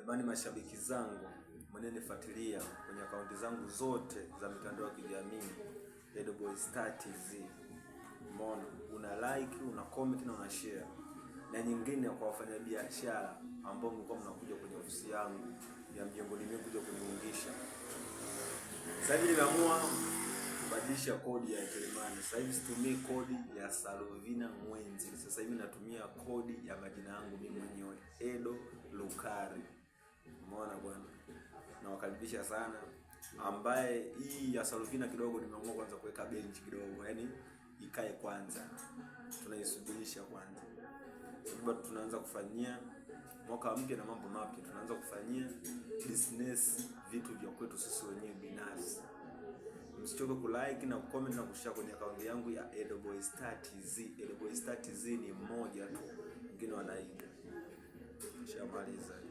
Jamani, mashabiki zangu mnanifuatilia kwenye akaunti zangu zote za mitandao ya kijamii Edo Boy Star TZ. Umeona, una like, una comment na una share. Na nyingine kwa wafanyabiashara ambao mlikuwa mnakuja kwenye ofisi yangu ya mjengoni mimi kuja kuniungisha. Sasa hivi nimeamua kubadilisha kodi ya Kilimani. Sasa hivi situmii kodi ya Saluvina Mwenzi. Sasa hivi natumia kodi ya majina yangu mimi mwenyewe Edo Lukari. Umeona bwana? Nawakaribisha sana. Ambaye hii ya Saluvina kidogo nimeamua kwanza kuweka benchi kidogo, yaani ikae kwanza, tunaisubirisha kwanza, sababu tunaanza kufanyia mwaka mpya na mambo mapya, tunaanza kufanyia business vitu vya kwetu sisi wenyewe binafsi. Msichoke kulike na kucomment na kushare kwenye akaunti yangu ya Edoboy Star TZ. Edoboy Star TZ ni mmoja tu, wengine wanaiga. Shamaliza.